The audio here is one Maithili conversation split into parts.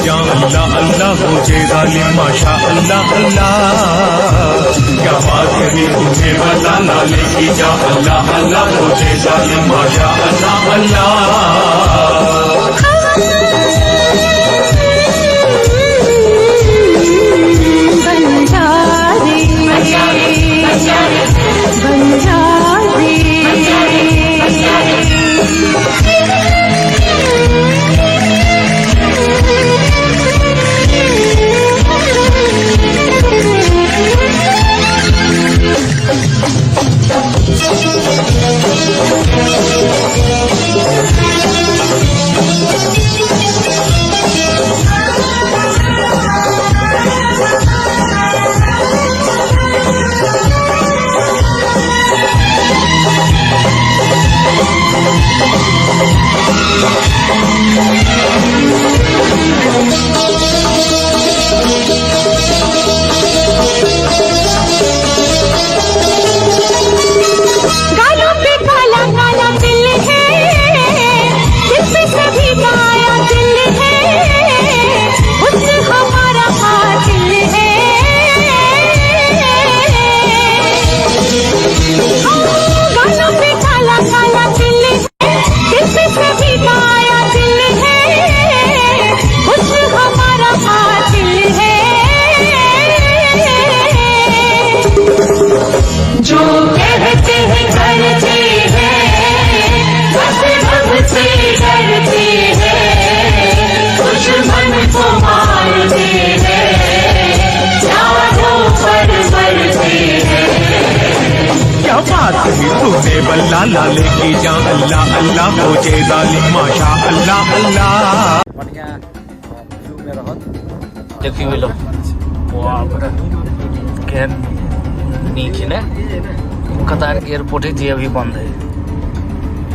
जा अल्लाह अल्लाह हो जे जालिम माशा अल्लाह अल्लाह। क्या बात करी तूने बल्ला लाले की जा अल्लाह अल्लाह हो जे जालिम माशा अल्लाह अल्लाह। बंजारे बंजारे। गालों पे काला काला तिल है, दिल पे सभी का आया दिल है, हुस्न हमारा कातिल है। गालों पे काला काला तिल है, दिल पे सभी का आया दिल है, हुस्न हमारा कातिल है। जो कहते हैं करते हैं, बस रब से डरते हैं, दुश्मन को मारते हैं, जानों पर मरते हैं। क्या बात कही तूने बल्ला लाले की जा अल्लाह अल्लाह हो जे जालिम माशा अल्लाह अल्लाह। बढ़िया व्यू में रहत। देखियो लो, बाप रे, केहन नीक है ने। कतार के एयरपोर्ट है जे अभी बंद है,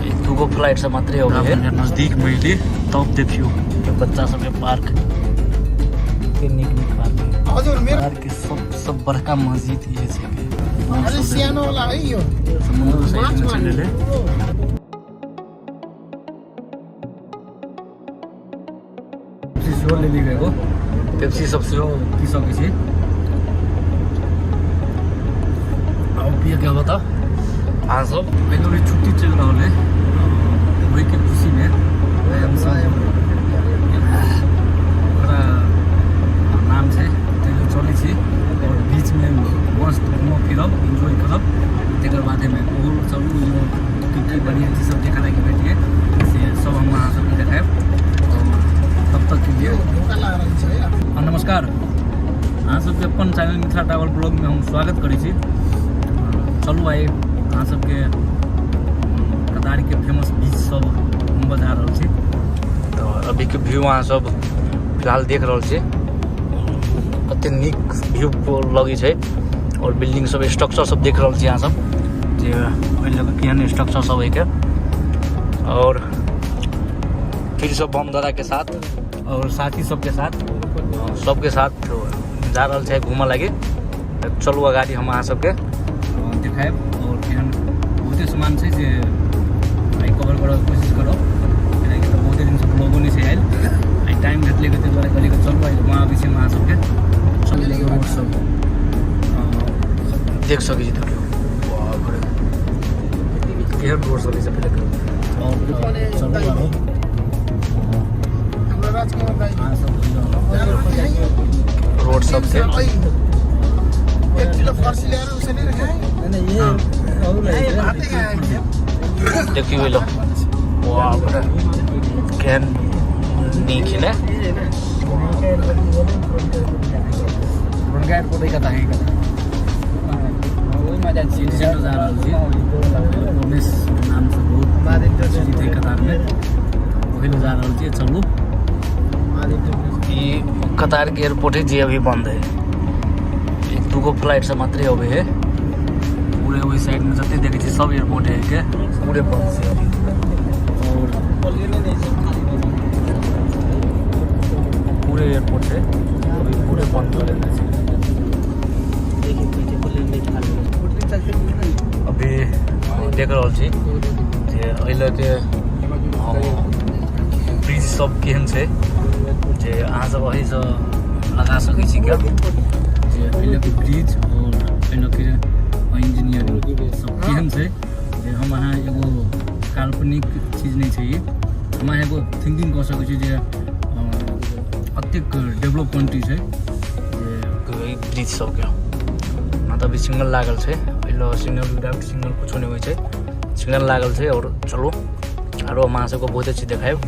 एक दूगो फ्लाइट से मात्रे हो गए। नजदीक में एली तब देखियो। बच्चा सबके पार्क, कते नीक नीक पार्क है। हजुर, मेरो कतार के सब सब बड़का मस्जिद ये छै। अलिक सानो होला है यो। समुद्र साइड में चलि गेलै। पेप्सी सेहो लेली एगो, पेप्सी सब सेहो पी सकै छी। आब पियके अब तऽ अहाँ सब फाइनली छुट्टी चलि रहल है, ओहिके खुशीमे आइ हमसब ओकरा नाम छै तैयो चलै छी आओर बीचमे मस्त घूमब फिरब, इन्जॉय करब। तकर बादेमे ओहो चलू, ओहिमे की की बढ़िआँ चीज सब देखऽ लायक भेटिए से सब हम अहाँ सबके देखायब। और तब तक के लिए धोका लागल छै है। हाँ, नमस्कार, अहाँ सबके अपन चैनल मिथिला ट्रैवल ब्लॉगमे हम स्वागत करै छी। चलू, आइ अहाँ सबके कतारके फेमस बीच सब घूमबऽ जा रहल छी। तऽ अभीके व्यू अहाँ सब फिलहाल देख रहल छी, कते नीक व्यू लगै छै। और बिल्डिंग सब, स्ट्रक्चर सब देख रहल छी अहाँ सब जे ओहि लऽ कऽ केहन स्ट्रक्चर सब एहिके। और फिर सब बम दादा के साथ और साथी सबके साथ, सबके साथ जा रहल छै घूमऽ लागि। तऽ चलू अगाडि हम अहाँ सबके देखायब। और एहन बहुते सामान छै जे आइ कवर करऽके कोशिश करब, कियाकि तऽ बहुते दिनसँ ब्लॉगो नहि छै आयल। आइ टाइम भेटलै ताहि दुआरे कहलियै कि चलू, आइ घुमा आबै छी हम अहाँ सबके। चलू, रोड सब देख सकै छी। देखियौ, बाप रे, केहन रोड सब छै पहिले। और चलू आरो। हाम्रो राजकुमार दाई। अहाँ सब रोड सब छै। एक किलो फर्सी ल्याएर उसरी राखे। भातै खायो। देखियौ लो, बाप रे, केहन नीक है ने। पुरनका एयरपोर्ट है कतऽ है, कतऽ सिटी सेंटर जा रहल छी। रमेश नामसँ बहुत परिचित है कतारमे, ओहि लए जा रहल छी। चलू। ई कतार के एयरपोर्ट है जे अभी बंद है, एक दूगो फ्लाइट से मात्रे अबै है। पूरे ओहि साइडमे जते देखै छी सब एयरपोर्ट है के, पूरे बंद छै अभी। और पूरे एयरपोर्ट छै अभी पूरे बंद कऽ देने छै। अभी देख रहल छी जे एहि लऽ के ब्रिज सब केहन छै। जे अहाँ सब एहिसँ लगा सकै छी क्या जे एहि लऽ के ब्रिज आओर एहि लऽ के इंजीनियरिंग सब केहन छै जे हम अहाँ एगो काल्पनिक चीज नहि छै ई। हम अहाँ एगो थिंकिंग कऽ सकै छी जे अतेक डेवलप कंट्री छै जे ई ब्रिज सबके। ओना तऽ अभी सिग्नल लागल छै, एहि लऽ सिग्नल विदाउट सिग्नल कुछो नहि होइ छै, सिग्नल लागल छै। आओर चलू आरो हम अहाँ सबके बहुते चीज देखायब।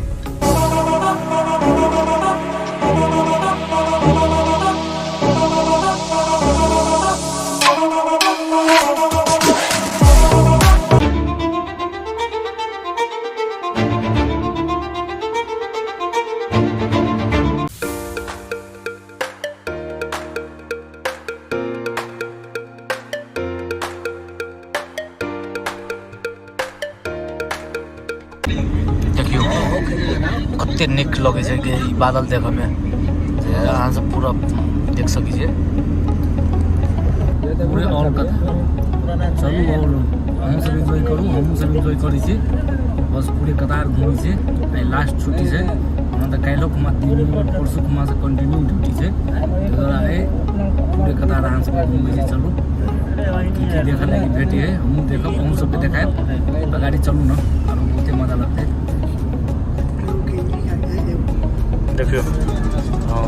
देखियौ कते नीक लगै छै कि ई बादल देखऽमे, जे अहाँ सब पूरा देख सकै छियै पूरे ऑल कथा। चलू आओर अहूँ सब एन्जॉय करू, हमहूँ सब एन्जॉय करै छी। बस पूरे कतार घुमै छी। आइ लास्ट छुट्टी छै, ओना तऽ काल्हिो खुमा दिन परसू खुमा से कंटिन्यू ड्यूटी छै, ताहि दुआरे आइ पूरे कतार अहाँ सबके घुमै छी। चलू की की देखऽ लागि भेटै है, हमहूँ देखब, अहूँ सबके देखायब। अगाडि चलू न, आरो बहुते मजा लगतै। देखियौ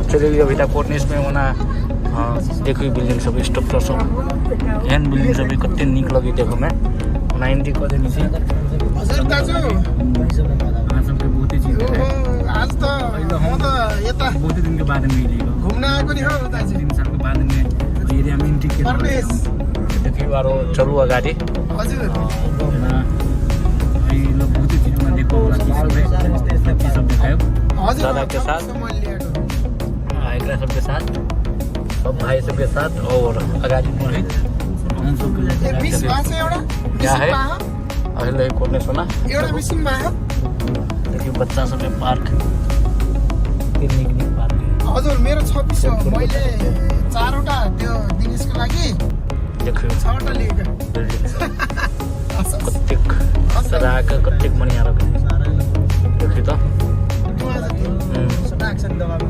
चलि गेलियै अभी तक कोर्निश में। ओना देखियौ बिल्डिंग सब, स्ट्रक्चर सब, एहन बिल्डिंग सब कते नीक लगै देखऽमे। ओना एंट्री कऽ देने छी। हजुर दाजु। अहाँ सबके बहुते चीज देखायब। ओहो, आज त म त यता बहुते दिन के बाद में एलियै। घुम्न आएको नि हौ दाजु। 3 साल के बाद में एरिया में एंट्री केलहुँ। परमेश। देखियौ आरो चलू अगाडि। हजुर। ओना एहि लोग बहुते चीज ओना देखो वाला चीज सब है, सब चीज सब देखायब। हजुर। दादा के साथ। मैले ल्याएको। आ एकरा सबके साथ, सब भाई सबके साथ और अगाडि बढ़ैत अहूँ सबके लऽ ए के मिस जाके भएको छ एउटा। क्या है? मिसिङ भएको। अहिले कोने सोना। एउटा मिसिङ भएको। देखियौ बच्चा सबके पार्क, कते नीक नीक पार्क है। हजुर, मेरो छ पिस हो, मैले चारवटा त्यो दिनेशको लागि देखियौ छवटा लिएको। बिल्डिंग सब हस्, हस्। कतेक सजा के कतेक बढ़िया लगै छै, देखियौ तऽ।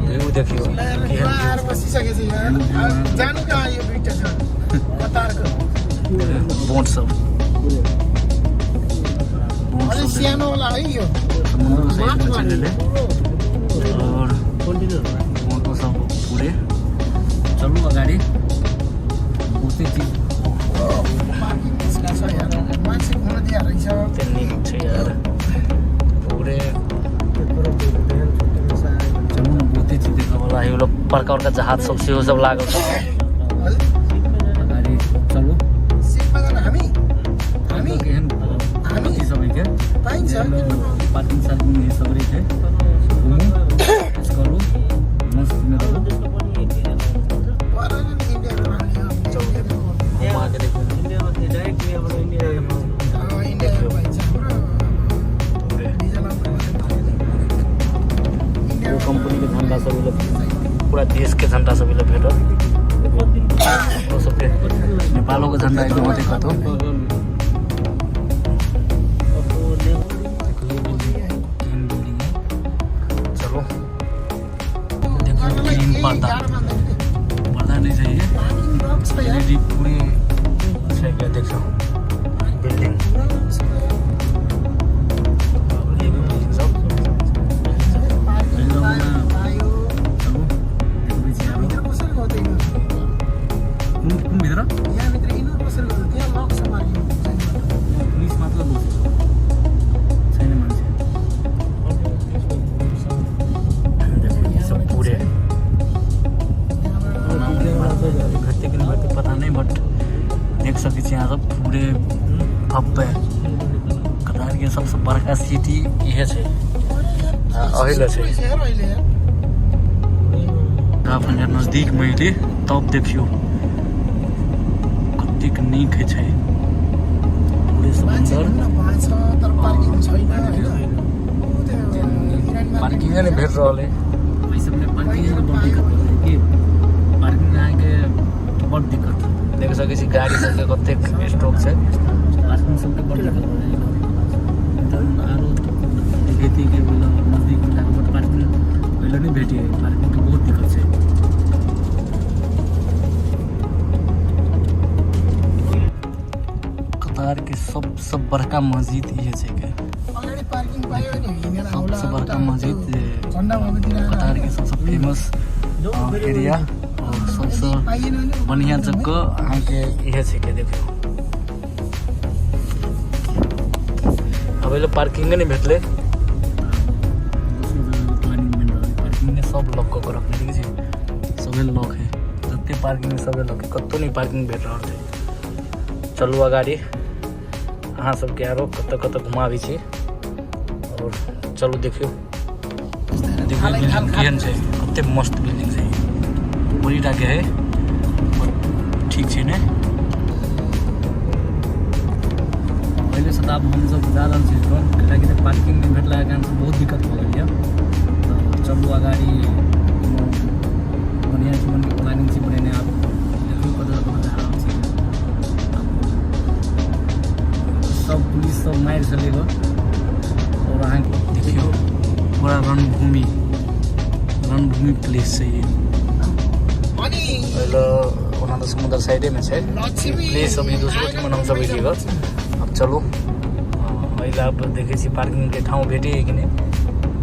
व्यू देखियौ केहन आएर view। बसिसकेछ यहाँ। अब जानु कहाँ यो दुइटा छ कतारको। बोट सब, बोट अलिक सब। सानो होला है यो। समुद्र साइड में चलि एलै और बोटो सब पूरे। चलू अगाडि, बहुते चीज। पार्किङ छ यार, मान्छे घुम्न दिया रहेछ। कते नीक छै यार पूरे। चलू ने, बहुते चीज देखऽ वाला है। लोग बड़का बड़का जहाज सब सेहो सब लागल छै। हजुर। अगाडि चलू। सिपमा जानु हामी हामी केहन हामी अथी सब है। पाइन्छ। पार्किङ सार्किङ सगरे छै, घुमू, ऐश करू, मस्तमे रहू। परेन नि इन्डियाको नाम। घुमा के देखू। इन्डियाको पाइन्छ हाम्रो। पूरे भिजा लाउनु यो कंपनी के झंडा सब लोग, पूरा देश के झंडा सब लोग भेटल। हमरो सबके नेपालो के झंडा एकदम होतै कतौ। केहन बिल्डिंग है। चलो देखियो ग्रीन पर्दा, पर्दा नहीं चाहिए, एलईडी पूरे छै क्या। देखियो बिल्डिंग, ये भी बिल्डिंग सब। चलू देखबै छी आरो। कुन कुन भित्र? त्यहाँ पुलिस मात्र बसेको छैन मान्छे। देखो ये सब पूरे भेटतै कि नहि भेटतै पता नहीं, बट देख सकै छी अहाँ सब पूरे भव्य कतार के सबसँ बड़का सिटी इहे छै। अही लए छै। 500 नजदीकमे एली तब देखियौ कतेक नीक होइ छै पूरे समुन्दर। पार्किंगे नहि भेट रहल है। एहि सबमे पार्किंग के बड़ दिक्कत भऽ जाइ कि पार्किंग अहाँके बड़ दिक्कत। देख सकै छी गाड़ी सबके कतेक स्टॉक छै। पार्किंग सबके बड़ दिक्कत भऽ जाइ तऽ आरो देखैती के नजदीकमे जाके, बट पार्किंग पहिले नहि। नहि भेटै पार्किंगके बहुत दिक्कत छै। कतार के सबसँ बड़का मस्जिद इहे छै के। अगाडि पार्किङ पायो नि हिँडेर आउला। सबसँ बड़का मस्जिद जे झन्डा भएकोतिर कतार के सबसँ फेमस एरिया और सबसँ पाइएन भने बढ़िया जगह अहाँके इहे छै के। देखियौ, अब एहिले पार्किंगे नहि भेटलै। दोसर जगहके प्लानिंग बनि रहल है। पार्किंग सब लॉक कऽ के रखने, देखै छी, सभे लॉक है। जते पार्किंग सभे लॉक है, कतौ नहि पार्किंग भेट रहल छै। चलू अगाड़ी, अहाँ सबके आरो कतऽ कतऽ घुमाबै छी। और चलू, देखियौ देखियौ बिल्डिंग केहन छै, कते मस्त बिल्डिंग छै। बड़ी टाके है, ठीक छै ने? पहिले से तऽ आब हमसब जा रहल छी तुरंत, कियाकि तऽ पार्किंग नहि भेटलाके कारण से बहुत दिक्कत भऽ गेल यऽ। तऽ चलू अगाड़ी, कोनो बढ़िआँ जीवनके प्लानिंग छै बनेने। आब देखियौ कतऽ कतऽ जा रहल छी। सब पुलिस सब मारि छलै गऽ। और अहाँ देखियौ, पूरा रणभूमि, रणभूमि प्लेस छै ई। अनि पहिले ओना तऽ समुद्र साइडेमे छै। लक्ष्मी प्लेस अभी दोसरो ठिमन हमसब एलियै गऽ। आब चलू, एहि लए आब देखै छी पार्किंगके ठाउँ भेटैए कि नहि।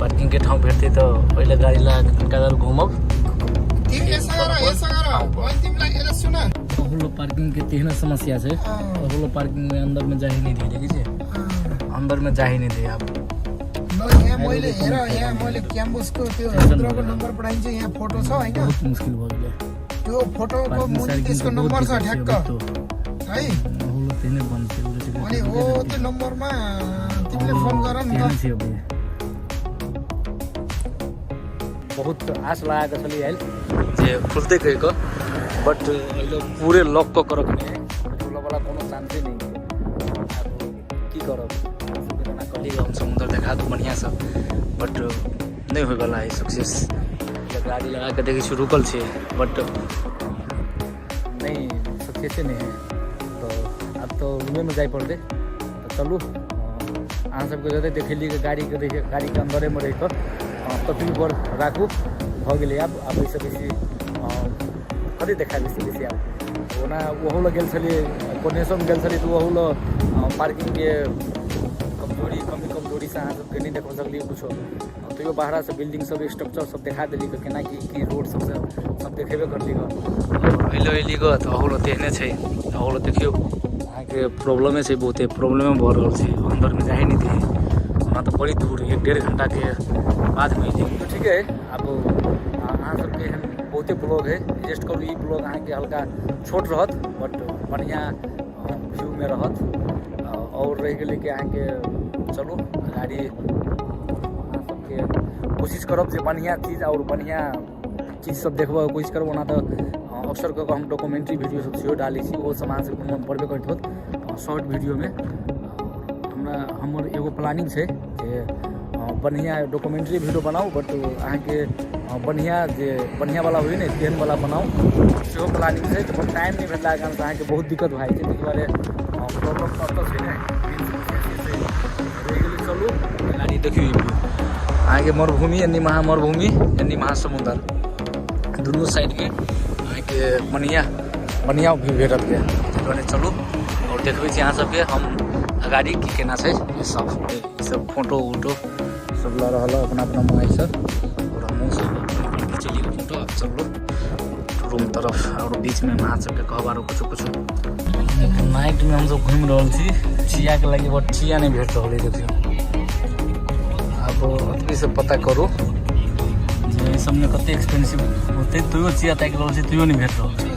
पार्किंगके ठाउँ भेटतै तऽ ओहि लए गाड़ी लगा कऽ कनिका देर घूमब। तिमी यसो गर, यसो गर, मैले तिमीलाई यसो सुन। अहुलो पार्किंग के तेहन समस्या छै। अहुलो पार्किंग में अंदर में जा ही नहीं दे, देखै छियै, अंदर में जा ही नहीं दे आब। ल, यहाँ मैले हेर, यहाँ मैले क्याम्बसको त्यो रुद्रको नम्बर पठाइदिन्छु। यहाँ फोटो छ होइन? बहुत मुश्किल भऽ गेलै। त्यो फोटोको पार्किंग मुनि सार्किङ त्यसको के बहुत नम्बर छ दिक्कत छै। ठ्याक्क अभी तो है। अहुलो तेहने बंद छै। उधर से अनि हो, त्यो नम्बरमा तिमीले फोन गर नि तेहने त। छै अभी। बहुत आस लगा कऽ छलियै आयल जे खुलतै कहि कऽ, बट अहिले पूरे लॉक कऽ के रखने है, खुलऽवला कोनो चांसे नहि है। आब की करब? अहाँ सबके जेना कहलियै हम समुद्र देखा दू बढ़िआँसँ, बट नहि होइवला है सक्सेस। गाड़ी लगा कऽ देखै छी रुकल छै, बट नहि, सक्सेसे नहि है। तऽ आब तऽ रूमेमे जाय पड़तै। तऽ चलू, अहाँ सबके जतऽ देखेलियै गाड़ीके, देखिए, गाड़ीके अन्दरेमे रहि कऽ तकलीफ राखू। भऽ गेलै आब। आब एहिसँ बेसी कथी देखायब? बेसी बेसी आब ओना ओहू लए गेल छलियै, कोनेसोमे गेल छलियै, तऽ ओहू लए पार्किंगके कमजोरी, कमी कमजोरीसँ अहाँ सबके नहि देखा सकलियै कुछो। तैयो बाहरसँ बिल्डिंग सब, स्ट्रक्चर सब देखा देली कि केना की की रोड सबसँ सब देखेबे करली गऽ। अइलो अइली गऽ तऽ अहू लए तेहने छै। अहू लए देखियौ, अहाँके प्रॉब्लमे छै, बहुते प्रॉब्लमे भऽ रहल छै। अन्दरमे जाइ नहि दै। ओना तऽ बड़ी दूर 1-1.5 घंटाके बादमे अइली। तऽ ठीक है, आब अहाँ सबके एहन बहुते ब्लॉग है, एडजस्ट करू। ई ब्लॉग अहाँके हल्का छोट रहत, बट बढ़िआँ व्यू रहत। आओर रहि गेलै कि अहाँके चलू गाड़ी, अहाँ सबके कोशिश करब जे बढ़िआँ चीज आओर बढ़िआँ चीज सब देखबऽके कोशिश करब। ओना तऽ अक्सर कऽ कऽ हम डॉक्यूमेंट्री वीडियो सब सेहो डालै छी, ओ सब अहाँ सबके मन पड़बे करैत होत शॉर्ट वीडियोमे। हमरा हमर एगो प्लानिंग छै जे बढ़िआँ डॉक्यूमेंट्री वीडियो बनाउ, बट अहाँके बढ़िआँ जे बढ़िआँवला होइ ने, तेहनवला बनाउ, सेहो प्लानिंग छै। तऽ बट टाइम नहि भेटलाके कारण अहाँके बहुत दिक्कत भए जाइ छै, ताहि दुआरे प्रॉब्लम तऽ एतऽ छै ने, मेन समस्या से छै। रहि गेलै, चलू गाड़ी। देखियौ, ई view अहाँके मरुभूमि, एन्नी महा मरुभूमि, एन्नी महासमुन्दर, दुनू साइडमे अहाँके बढ़िआँ बढ़िआँ व्यू भेटत के। ताहि दुआरे चलू आओर देखबै छी अहाँ सबके हम अगाड़ी की केना छै। ई सब फोटो उटो सब लऽ रहल है अपना अपना मोबाइलसँ आओर हमहूँ सब अपन खिचलियै फोटो। आब चलू रूम तरफ। आओर बीचमे हम अहाँ सबके कहब आरो कुछो कुछो। नाइटमे हमसब घुमि रहल छी चियाके लागि, बट चिया नहि भेट रहल है। देखियौ, आब ओतबीसँ पता करू जे एहि सबमे कते एक्सपेंसिव होतै। तैयो चिया ताकि रहल छी, तैयो नहि भेट रहल छै।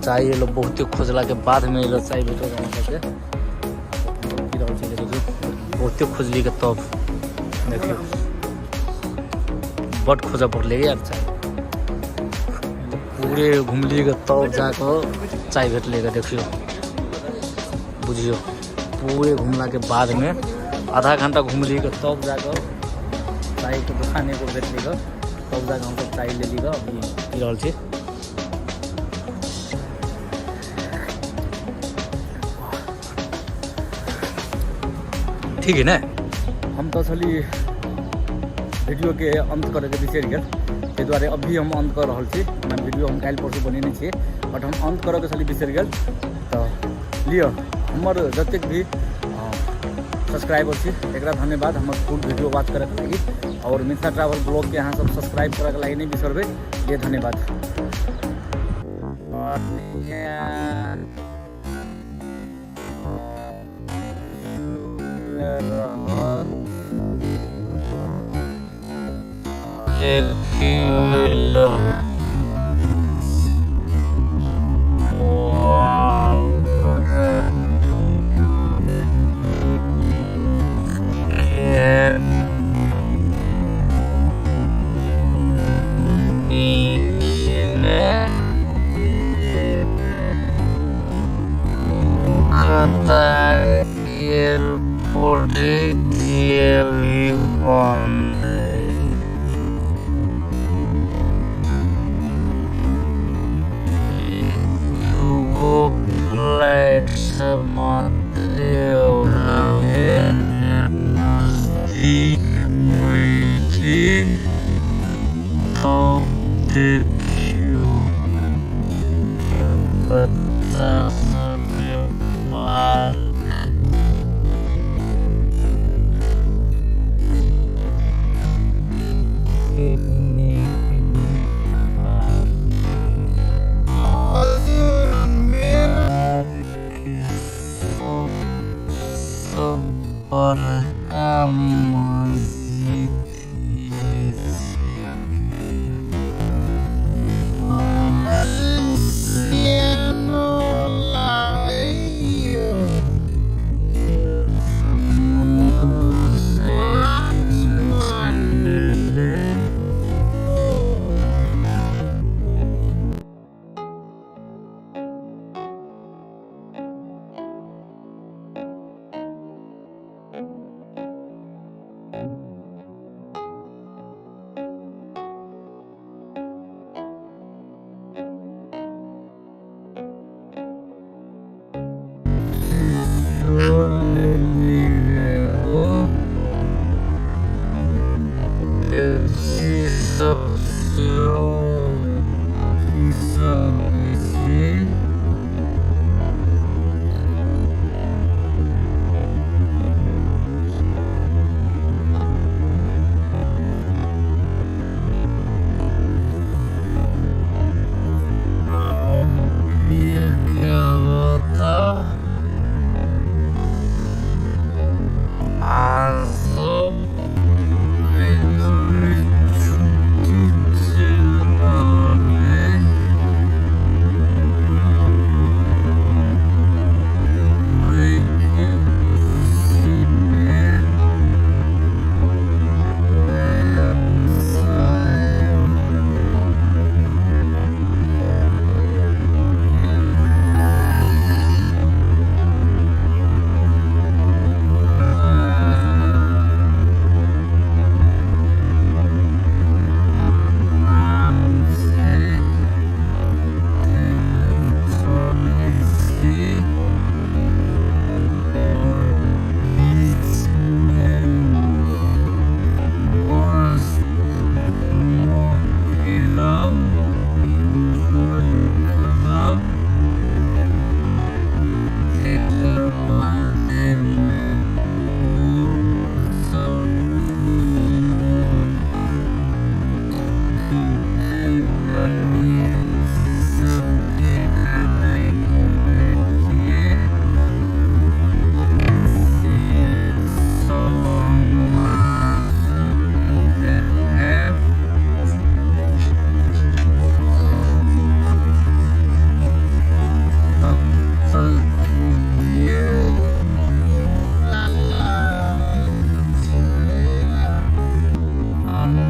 चाय एलो, बहुते खोजलाके बादमे एलो चाय भेटल हमरा सबके। पी रहल छी, देखियौ, बहुते खोजली के तब। देखियौ, बड खोजऽ पड़लै यार चाय। पूरे घुमलियै के तब जाकऽ चाय भेटलै के। देखियौ, बुझियौ, पूरे घुमलाके बादमे आधा घंटा घुमलियै के तब जाकऽ चायके दोकान एगो भेटलै के। तब जाकऽ हमसब चाय लेली के। अभी पी रहल छी। ठीक है ने? हम तऽ छली वीडियोके अन्त करैके बिसरि गेल, ताहि दुआरे अभी हम अन्त कऽ रहल छी। ओना वीडियो हम काल्हि परसू बनेने छियै, बट हम अन्त करऽके छलै बिसरि गेल। तऽ लिअ, हमर जतेक भी सब्सक्राइबर छी एकरा धन्यवाद हमर फुल वीडियो वॉच करैके लागि। और मिथिला ट्रैवल ब्लॉगके अहाँ सब सब्सक्राइब करैके लागि नहि बिसरबै। लिए धन्यवाद।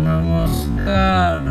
नमस्कार।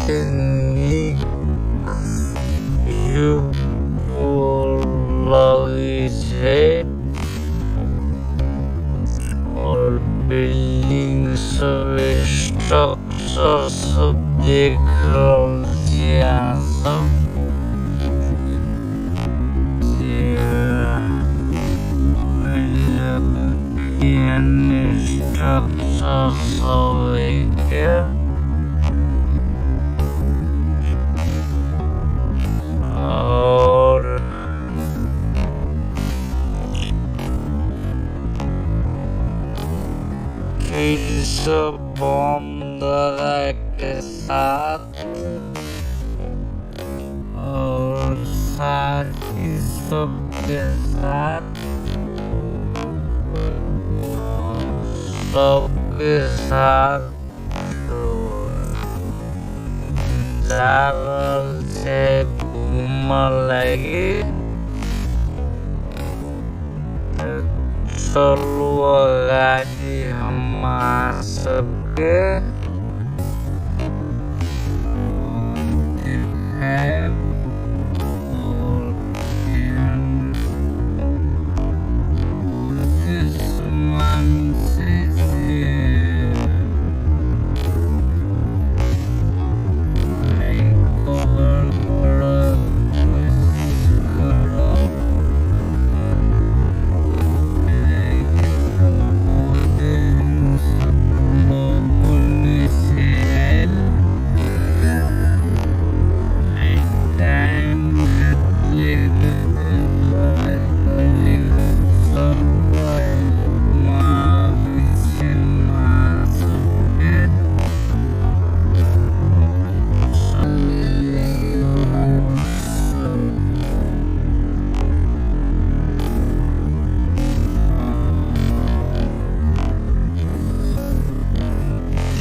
कते नीक व्यू लगै छै और बिल्डिंग सब स्ट्रक्चर सब देख रहल छी अहाँ सब। स्ट्रक्चर सब के और फिर सब बम दादा के साथ और साथी सबके साथ सबके साथ जा रहल छै घूमऽ लागी। चलू अगाडि हम सबके देखायब।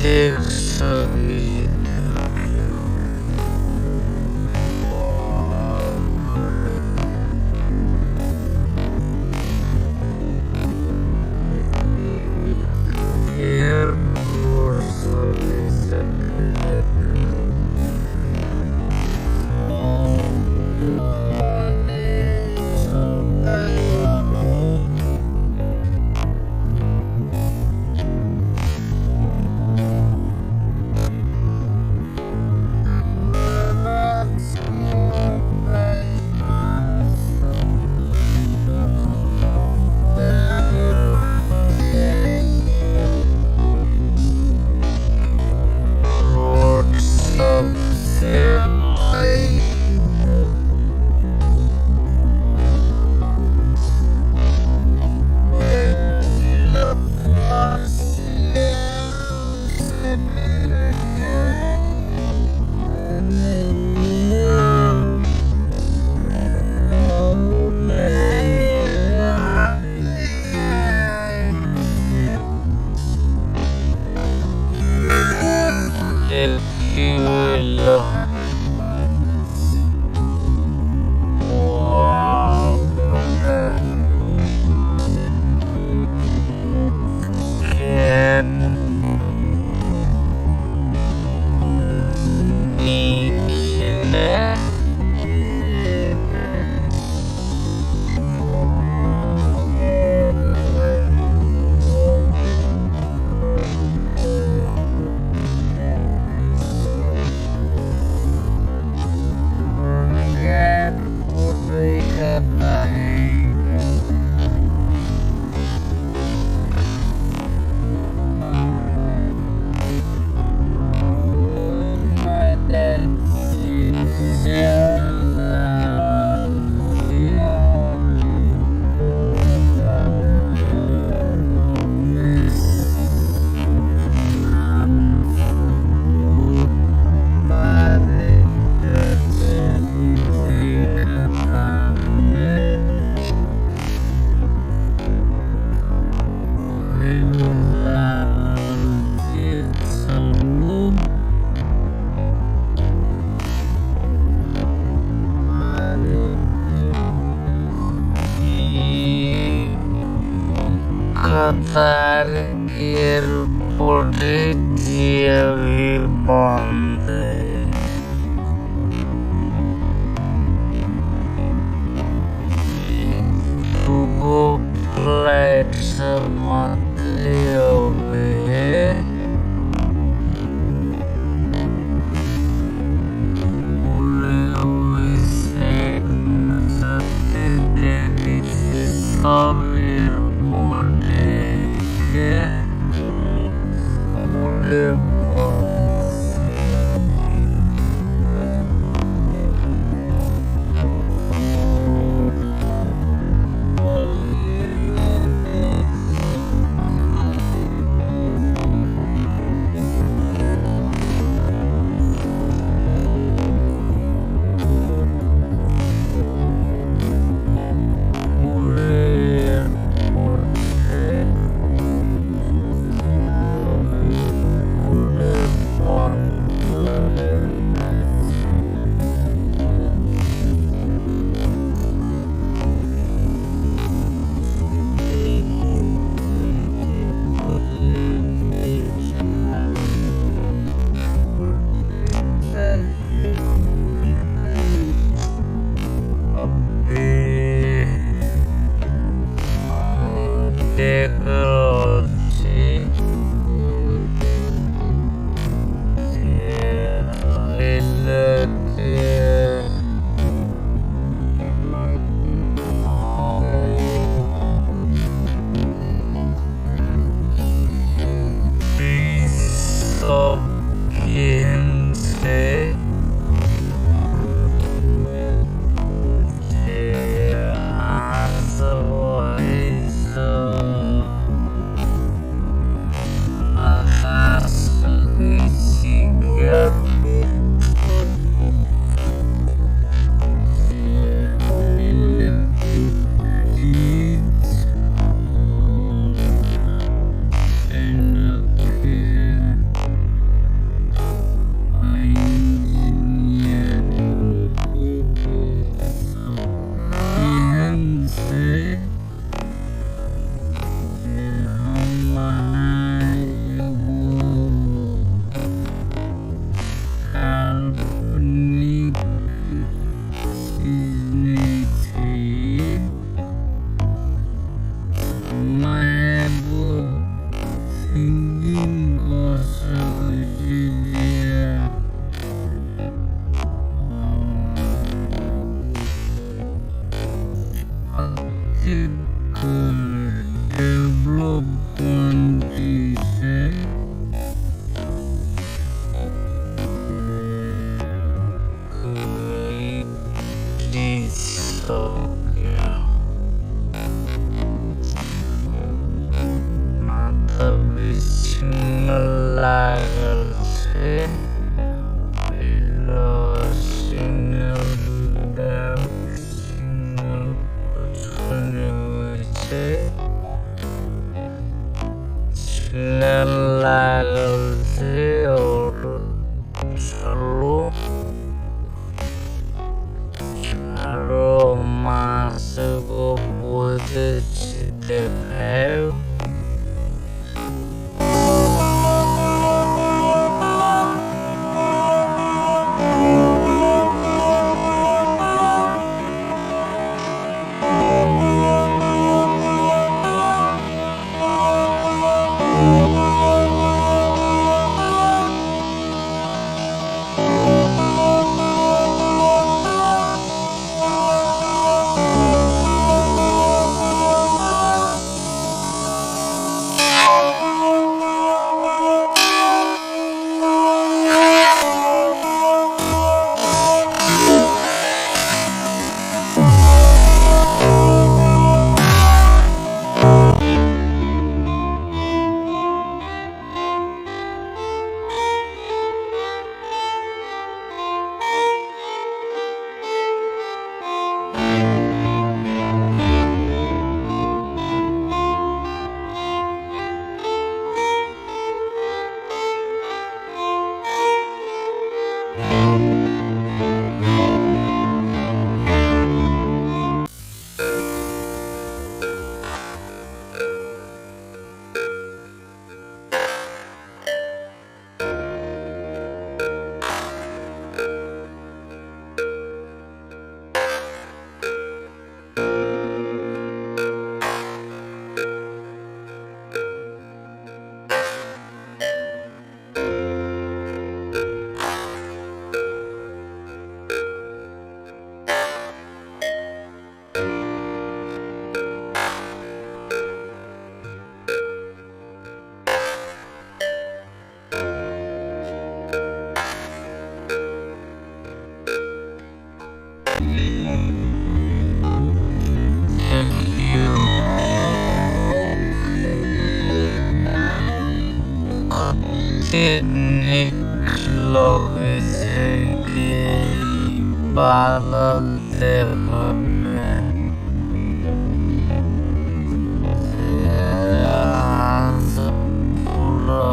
देख सकै। कतार एयरपोर्ट जे अभी बंद है। लाइट सब मतलब है। कते नीक लगै छै कि बादल देखै मे। अहाँ सब पूरा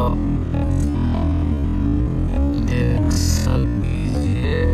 देख सकै छियै।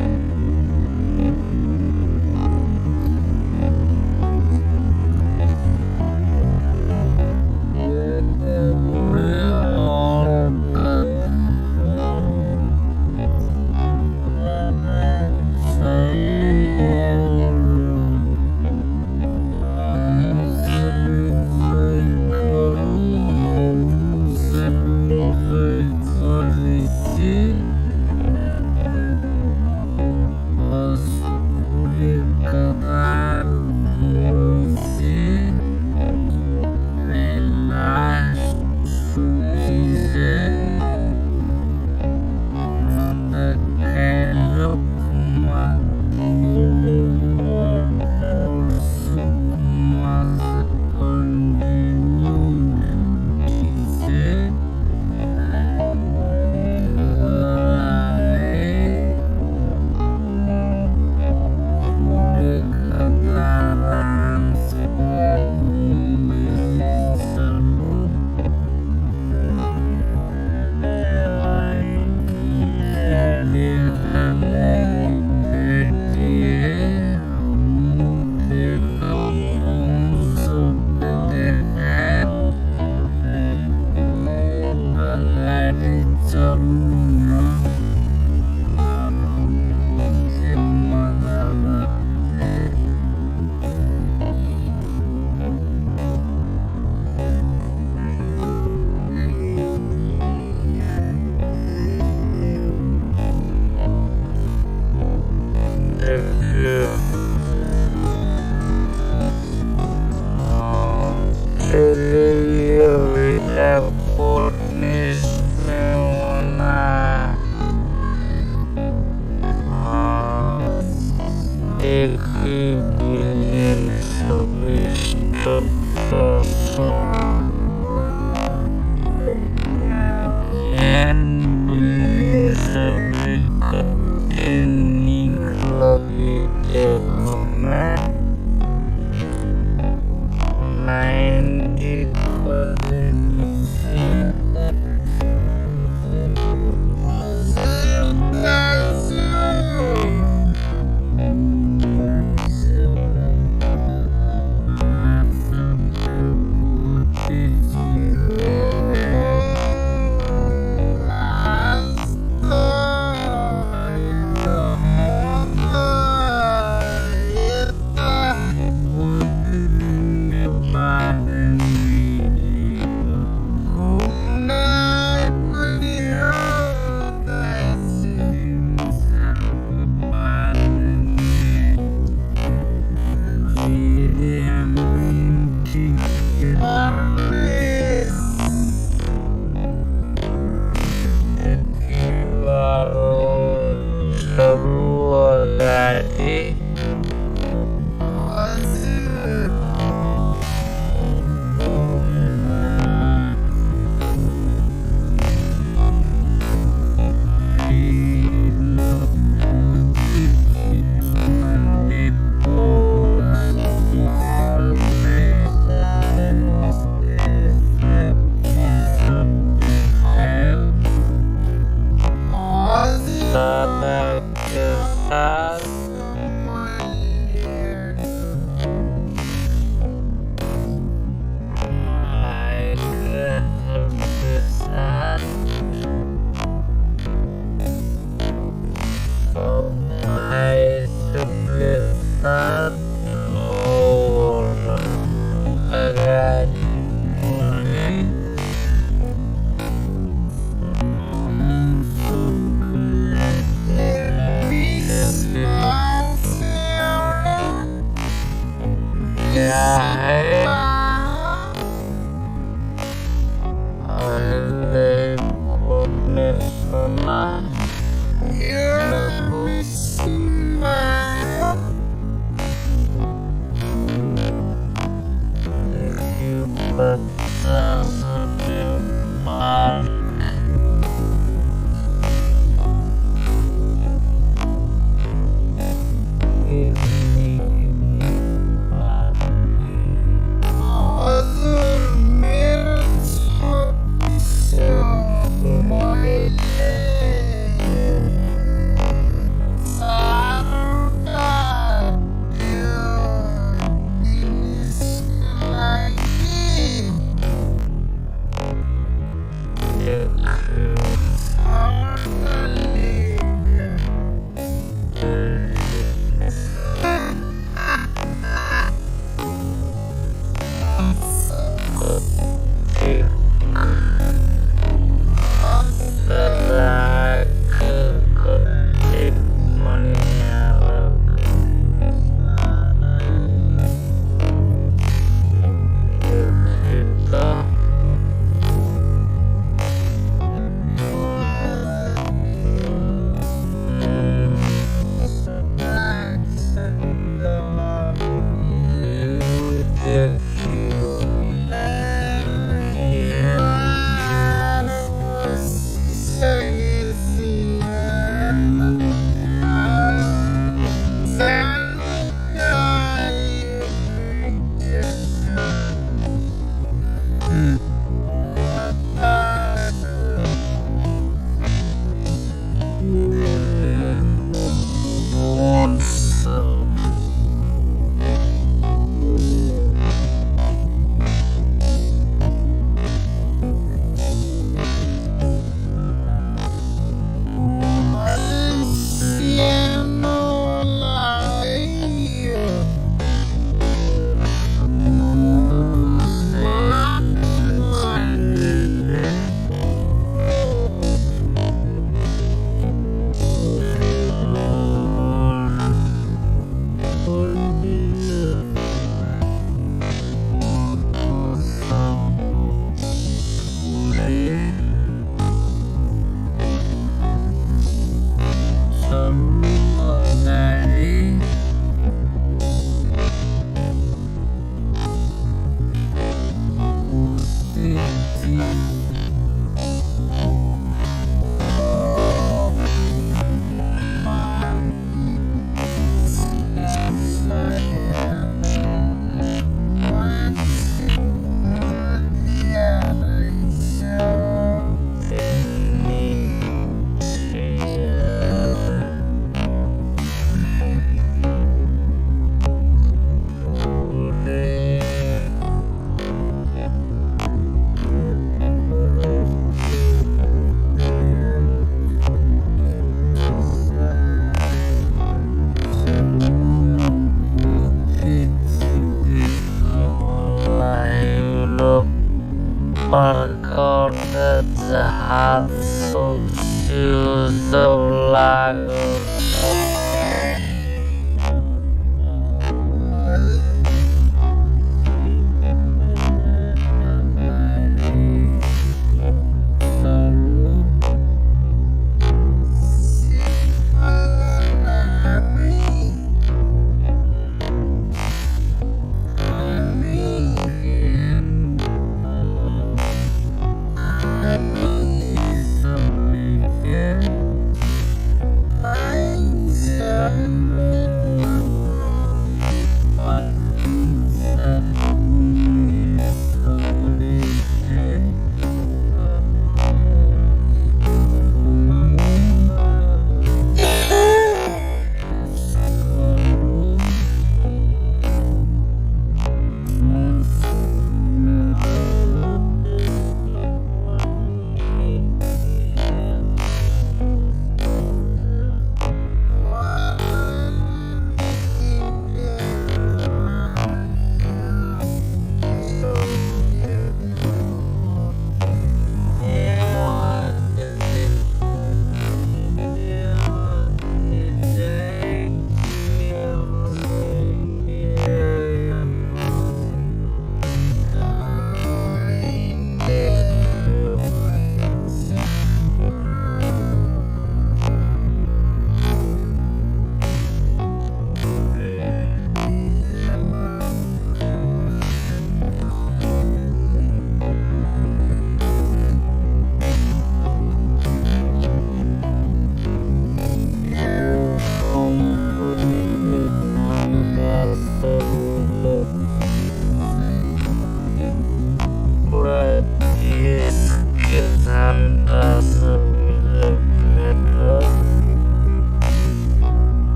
सब लागल।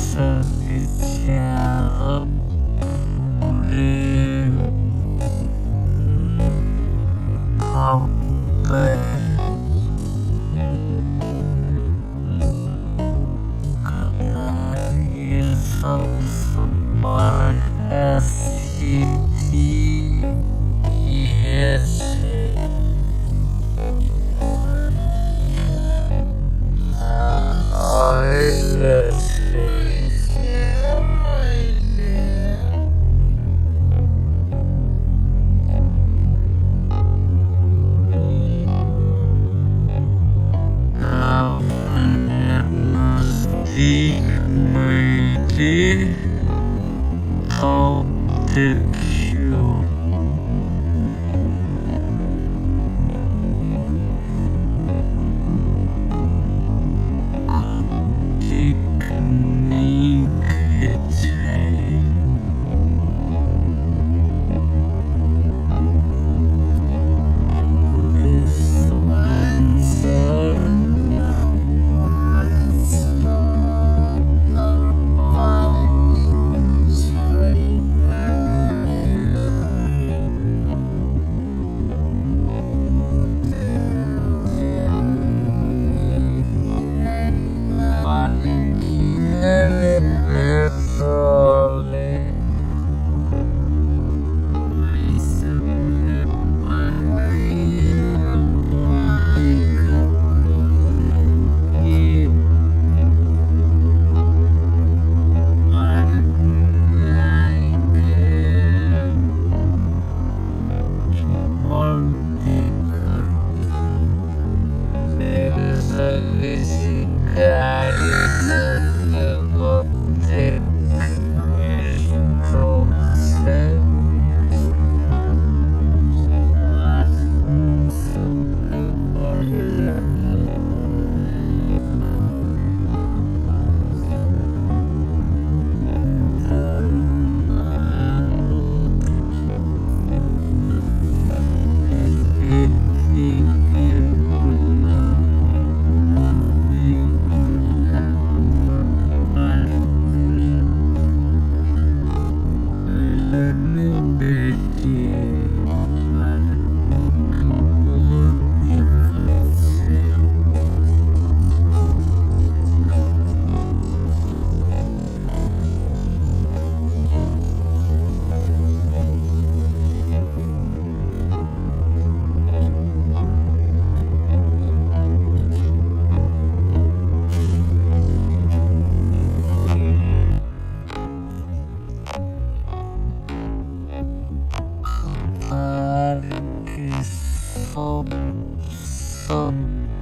सकै छी अहाँ पूरे बड़का सिटी इहे छै। देखियौ। कतेक नीक छै।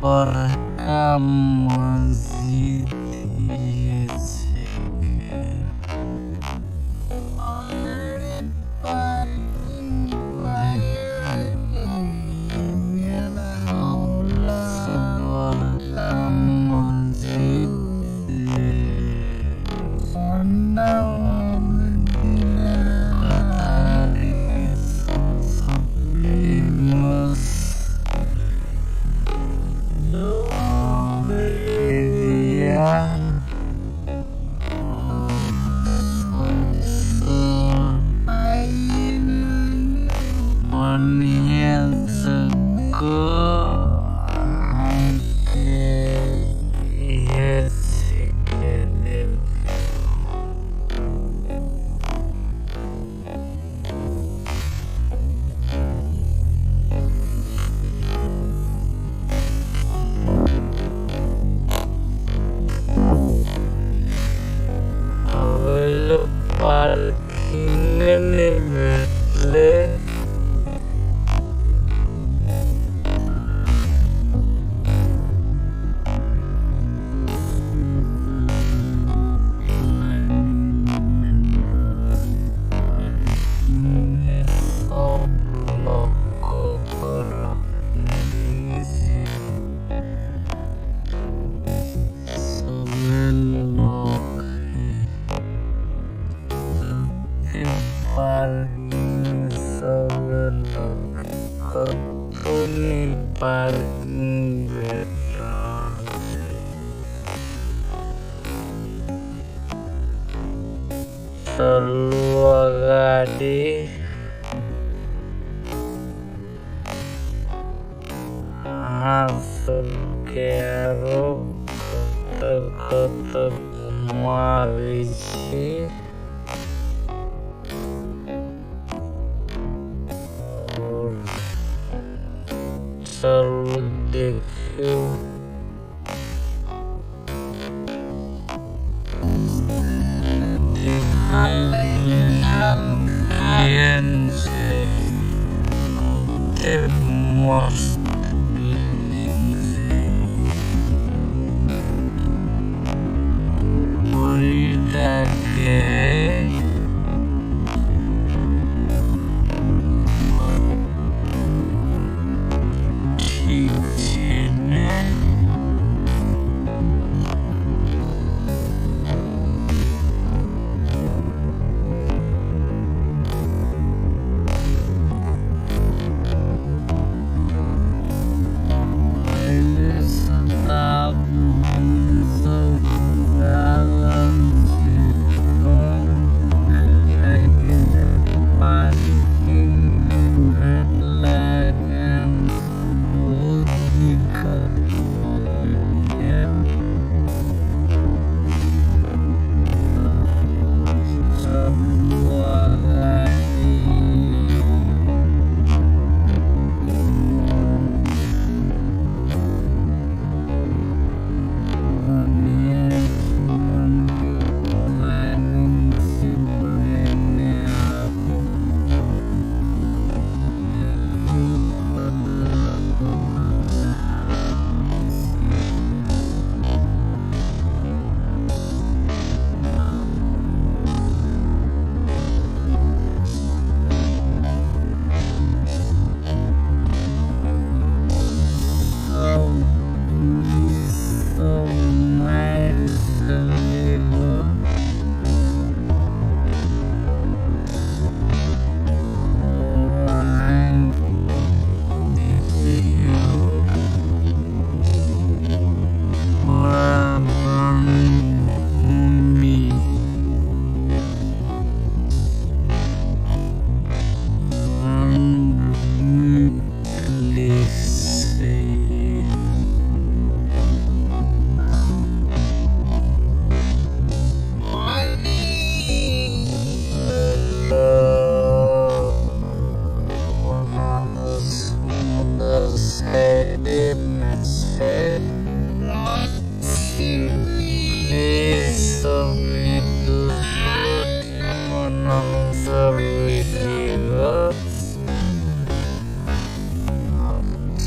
बड़का मस्जिद छै। पार्किंग। चलू अगाडि। अहाँ सबके आरो कतऽ कतऽ घुमाबै छी। और चलू देखियौ। केहन छै, कते मस्त बिल्डिंग छै। के ठीक छै ने?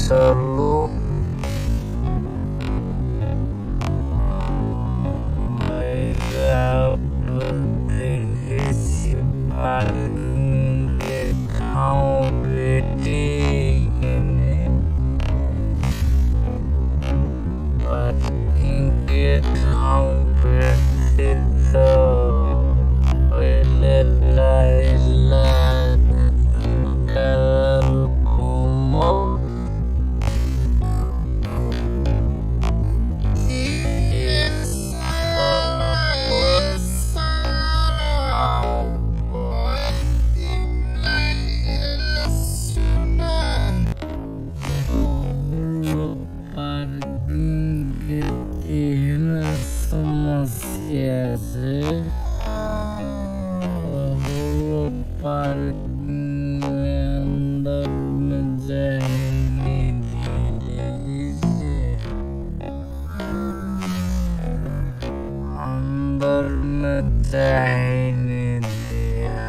चलू समस्या छै। पार्किंग अंदर में जाय अंदर में जाय नहीं दिया।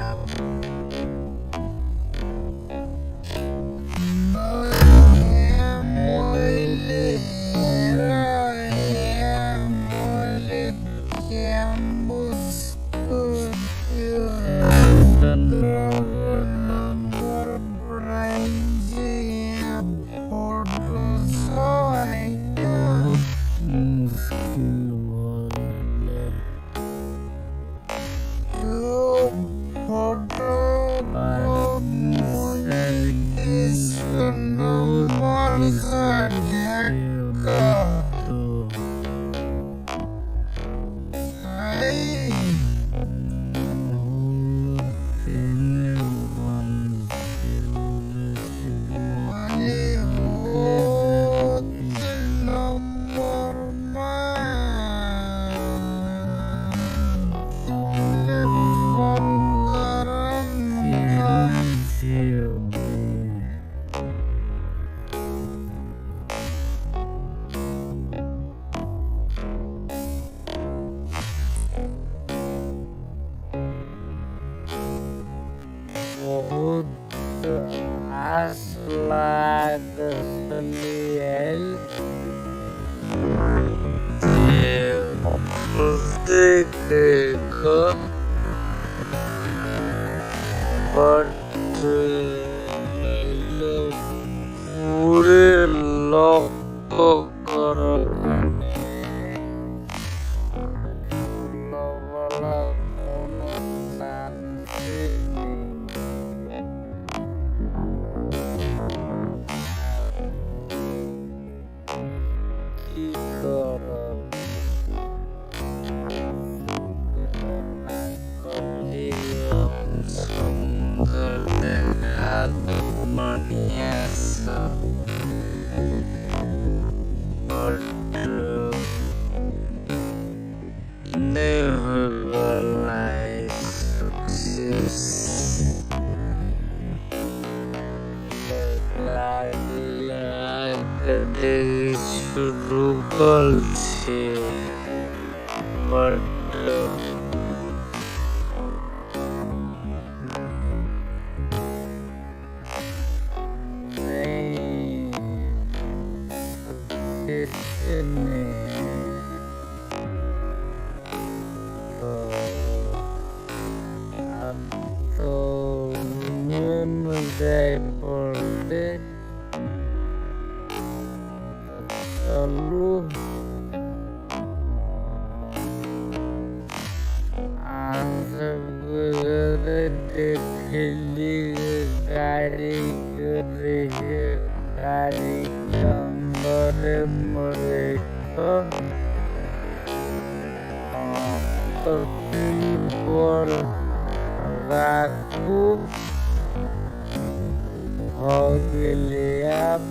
कऽ बट पूरे लॉक कर की करब। सुन्दर देखा बढ़िया सँ बट नहि होइवला सक्सेस। रुकल छै बट जाय पड़तै। चलू देखली गाड़ी गाड़ी के अंदर मरे पर राखू भऽ गेलै। आब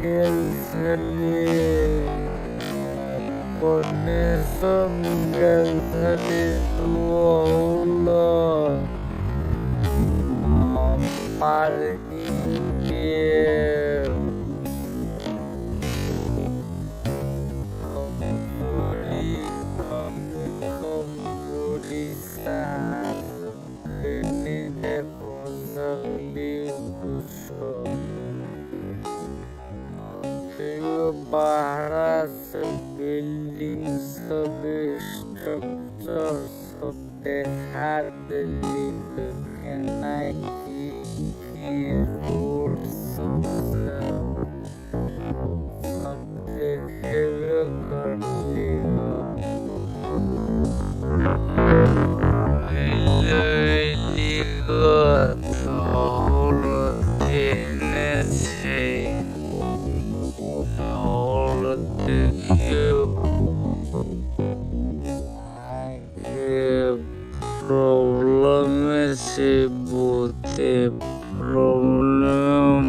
गेल छलियै कोनेशन गेल छलियै पार्किंग के बाहरा से बिल्डिंग सब स्ट्रक्चर सब देखा देली केना की रोड सब देखेबे करली। प्रॉब्लम से बहुते प्रॉब्लम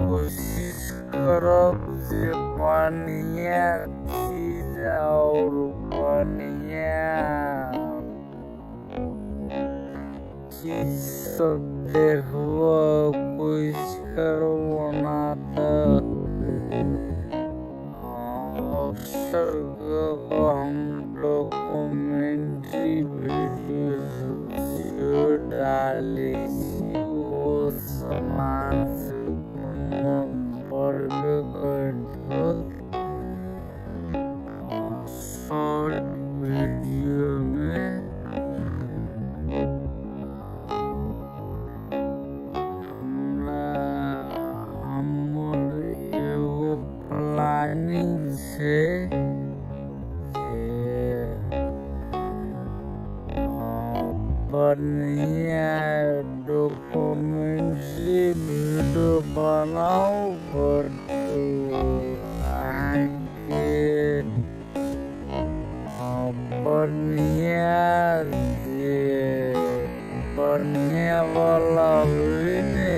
कोशिश करब जे बढ़िया चीज और बढ़िया चीज सब देखब कोशिश करब। ओना तऽ पोस्टर कऽ हम डॉक्यूमेंट्री वीडियो सेहो डालै छी। ओ सामान से कोनो पड़बे करत होत। शॉर्ट वीडियो में हमरा हमर एगो प्लानिंग छै जे बढ़िया डॉक्यूमेंट्री वीडियो बनाउ पड़तै। अहाँके बढ़िया जे बढ़िया वाला होइ ने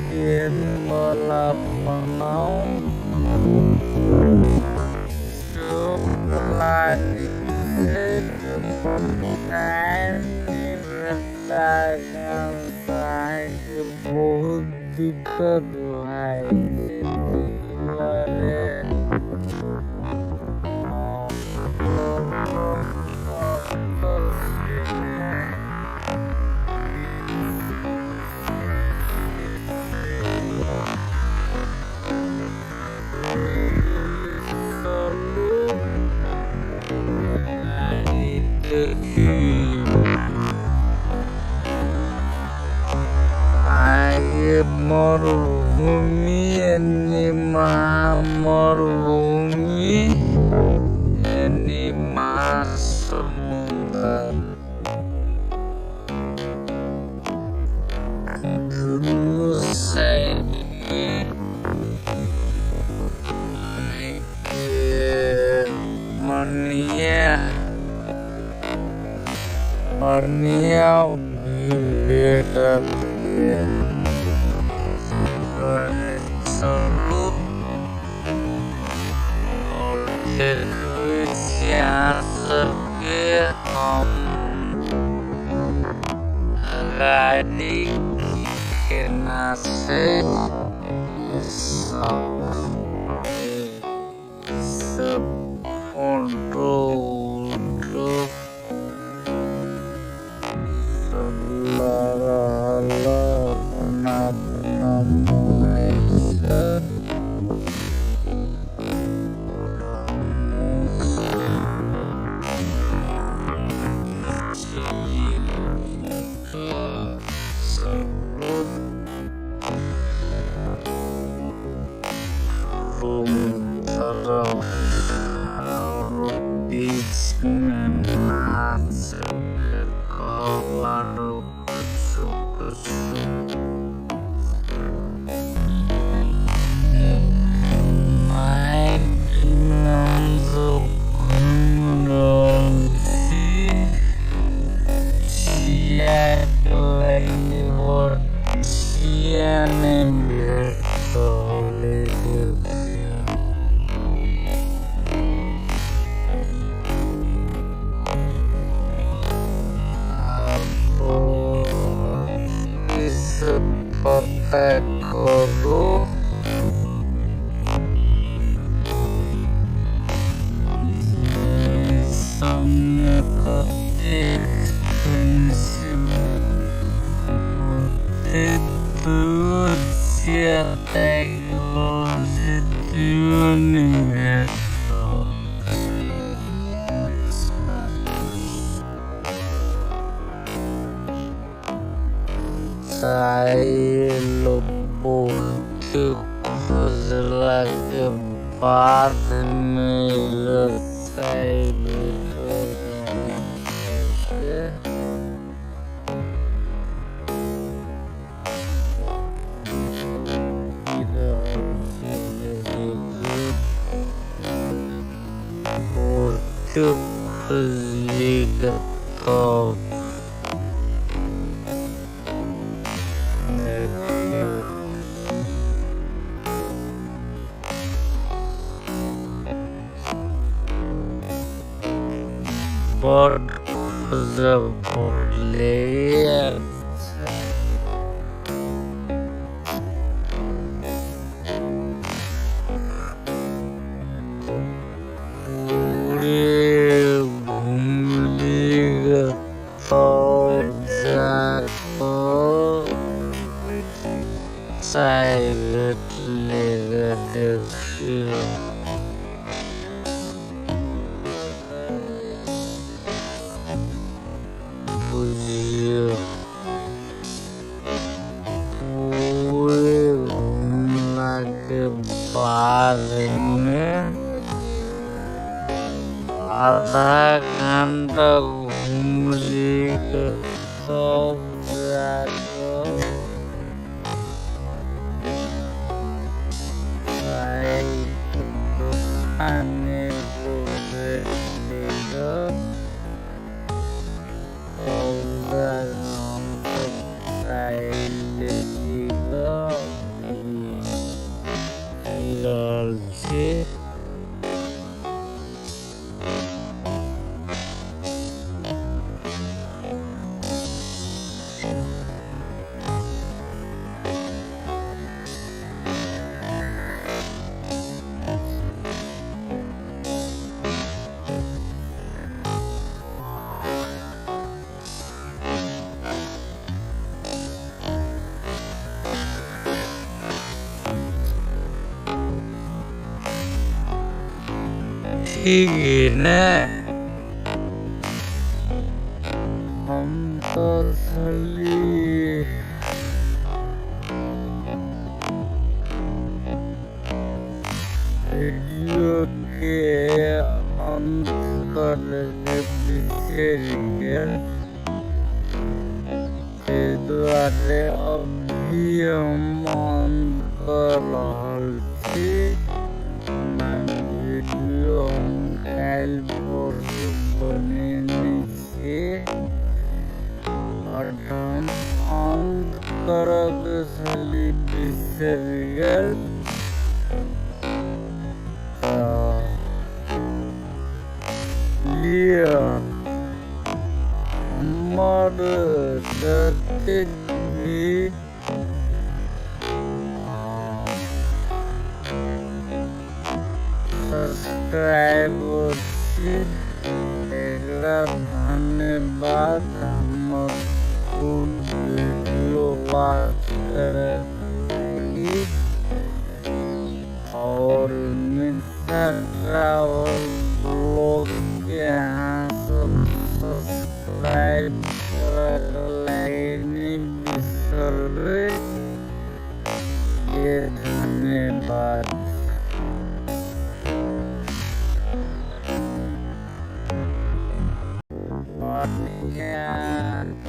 तेहन वाला बनाउ। सेहो प्लानिंग छै। टाइम नहि भेटलाके अहाँके बहुत दिक्कत भए गेल। दुआरे आगे मरुभूमि एने महामरुभूमि एने महासमुद्र दुनू साइड में बढ़िया बढ़िया व्यू भेटल। चलू और देखबै छी अहाँ सबके हम गाड़ी केना छै सब सब फोटो उटो सब लऽ रहल अपना अपना मोबाइलसँ। रूम तरफ बीच में माछ कवर कुछो कुछो माइक में हमसब घुमि रहल छी। चिड़ियाके लागि चिड़िया नहि भेट रहल अछि। पता करू। सामने कते एक्सपेंसिव ओते दूर छियै ताकि रहल छै तैयो नहि भेट रहल छै। चाय लोग बहुत खोजलाके बाद मिलल चाय भेटल अहाँके। देखि रहल छी बहुत खोजलीके तब देखियौ। बड खोजऽ पड़लै। बुझियौ पूरे घुमलाके बादमे आधा घंटा घुमली तब जाकऽ चायके दोकान एगो भेटलै रऽ, तब जाकऽ हमसब चाय लेली रऽ। पी रहल छी। ठीक है ने? हम तऽ छली वीडियोके अन्त करैके बिसरि गेल, ताहि दुआरे अभी हम अन्त कऽ रहल छी। वीडियो हम काल्हि परसू बनेने छी आओर हम अन्त करऽके छली बिसरि गेल। तऽ लिअ, हमर जतेक भी सब्सक्राइबर छी, एकरा धन्यवाद हमर फुल वीडियो वॉच करैके लागि। आओर मिथिला ट्रैवल ब्लॉगके अहाँ सब सब्सक्राइब करऽ लागि नहि बिसरबै। ये धन्यवाद। बढ़िआँ रहत।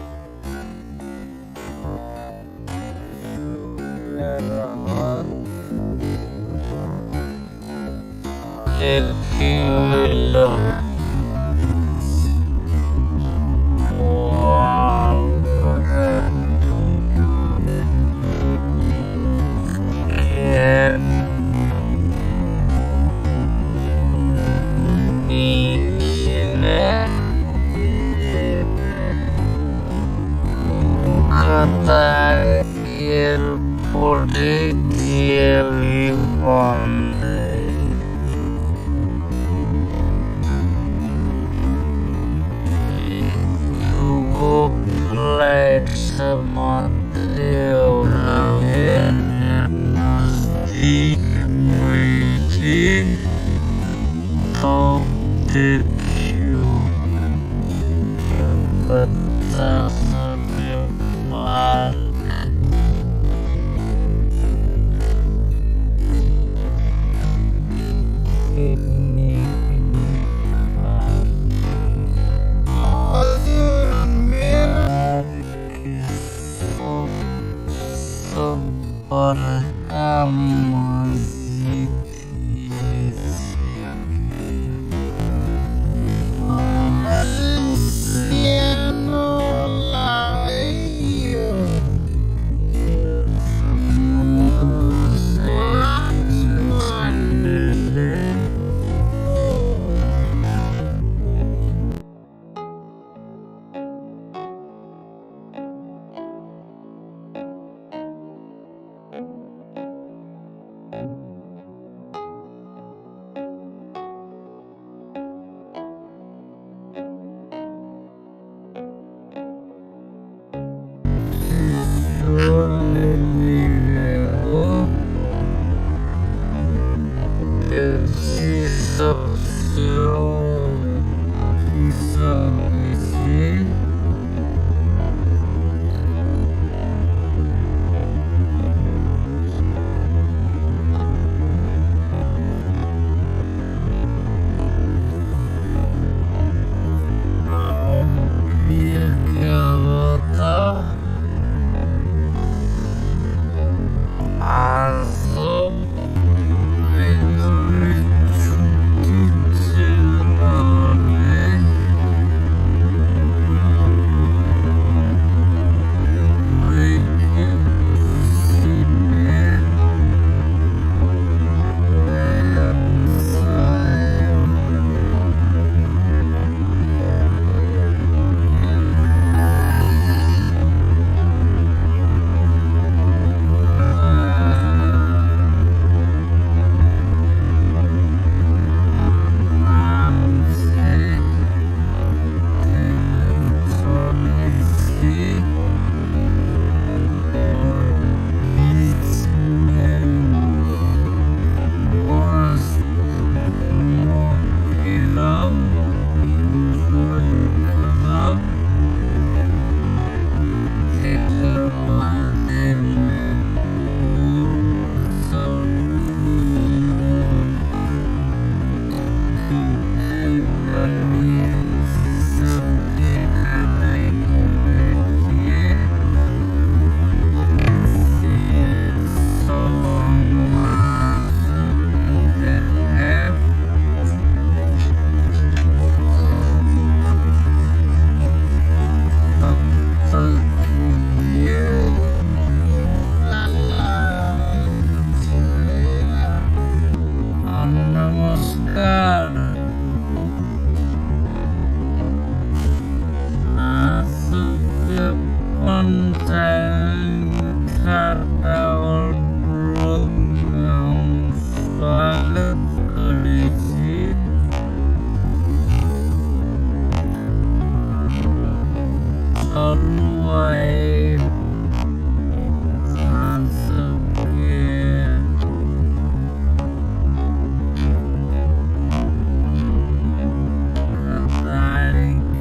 देखियौ, केहन नीक छै ने? कतार एयरपोर्ट जे अभी बंद है। दूगो फ्लाइट से मात्र नजदीक में छी। तब देखियौ बच्चा सबके पार्क। नीक नीक पार्क। हजुर मेरो सब बड़का मस्जिद सानो लाग्यो। सब सेहो पी सकै छी। ये क्या होता नमस्कार। स्वागत करै छी। चलू आइ अहाँ सबके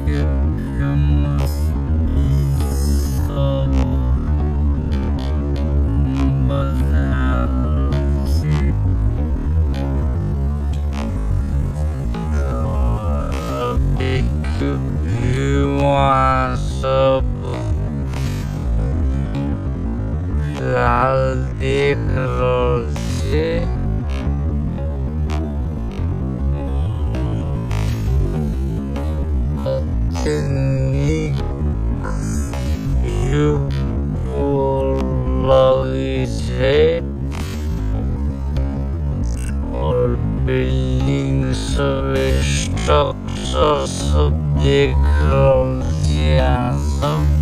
के फेमस सब बता रहल छी। व्यू अहाँ सब फिलहाल देख रहल छी। कते नीक व्यू लगै छै और बिल्डिंग सब स्ट्रक्चर सब देख रहल छी अहाँ सब।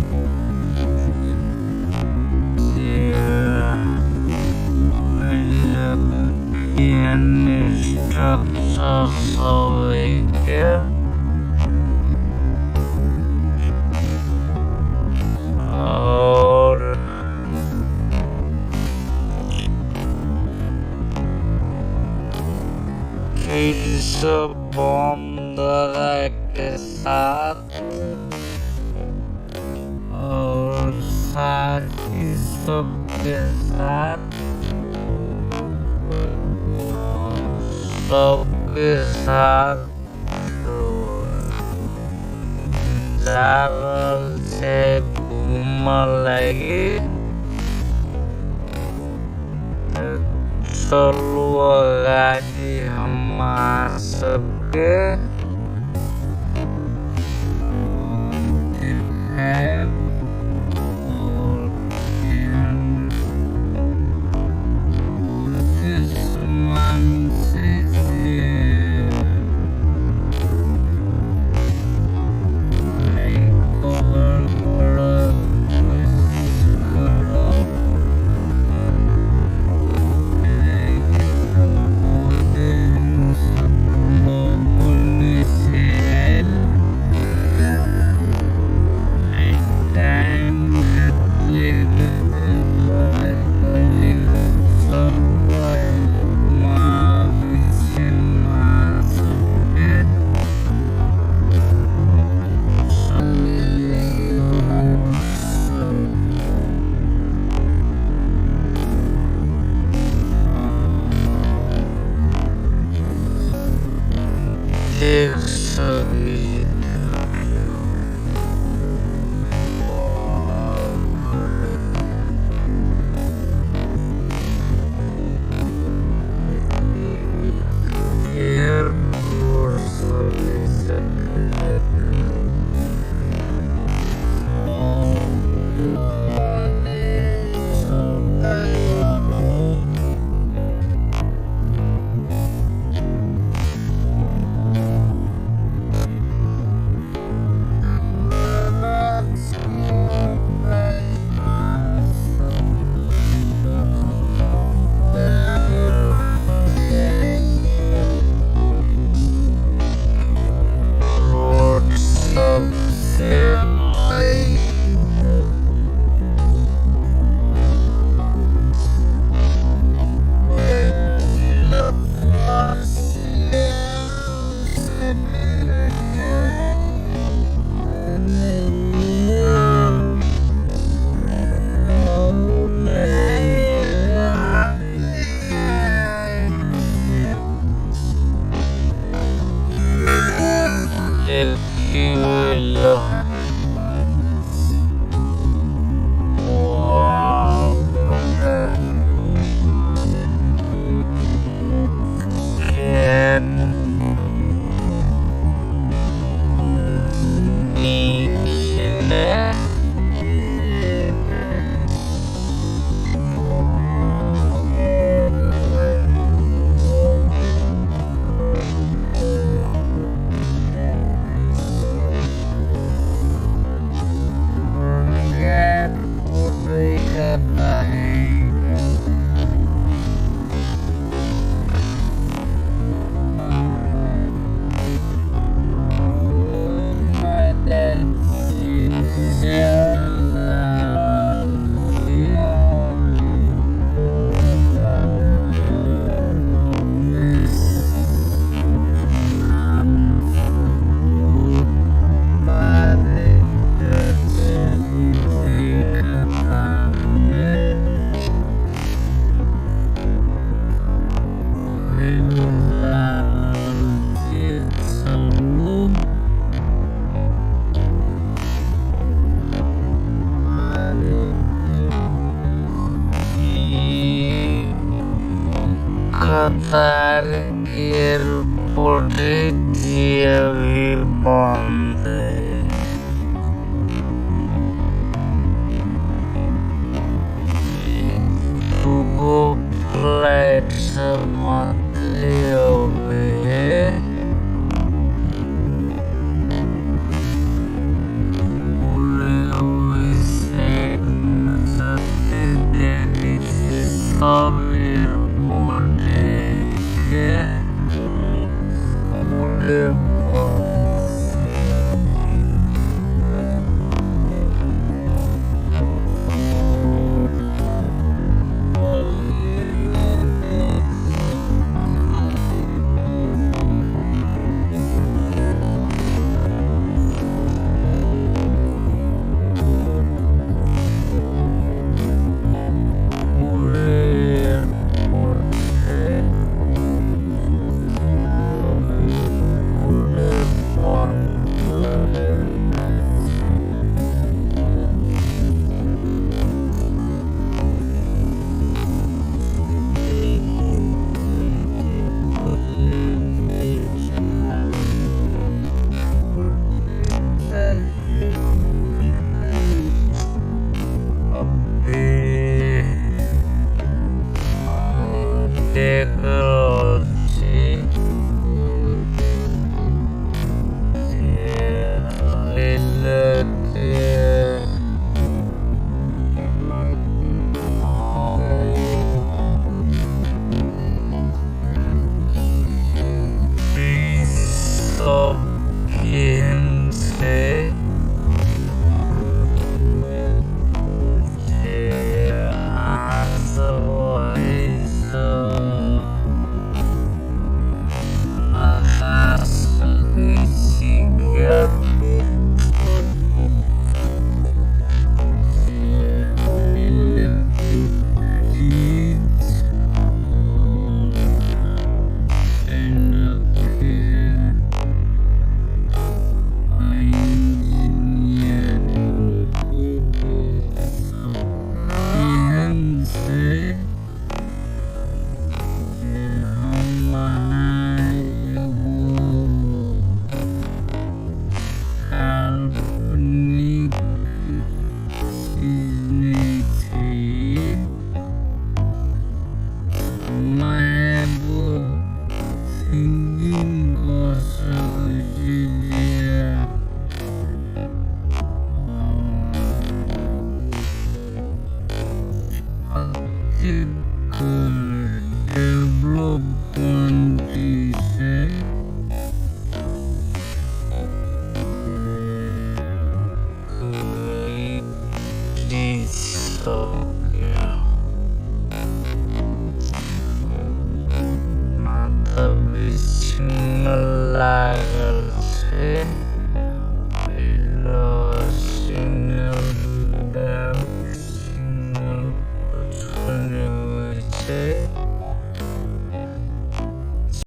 स्ट्रक्चर सब के और फिर सब बम दादा के साथ और साथी सबके साथ सबके साथ जा रहल छै घूमऽ लागी। चलू अगाडि हम अहाँ सबके देखायब। और सामान छै जे कवर करब, कोशिश करब। देख सकै। रोड सबसे कतार एयरपोर्ट जे अभी बंद है। दूगो फ्लाइट सब थिंकिंग कऽ सकै छी जे कतेक डेवलपमेंट छै। सबके मतलब सिग्नल लागल छै, सिग्नल सिग्नल कुछो नहि होइ छै।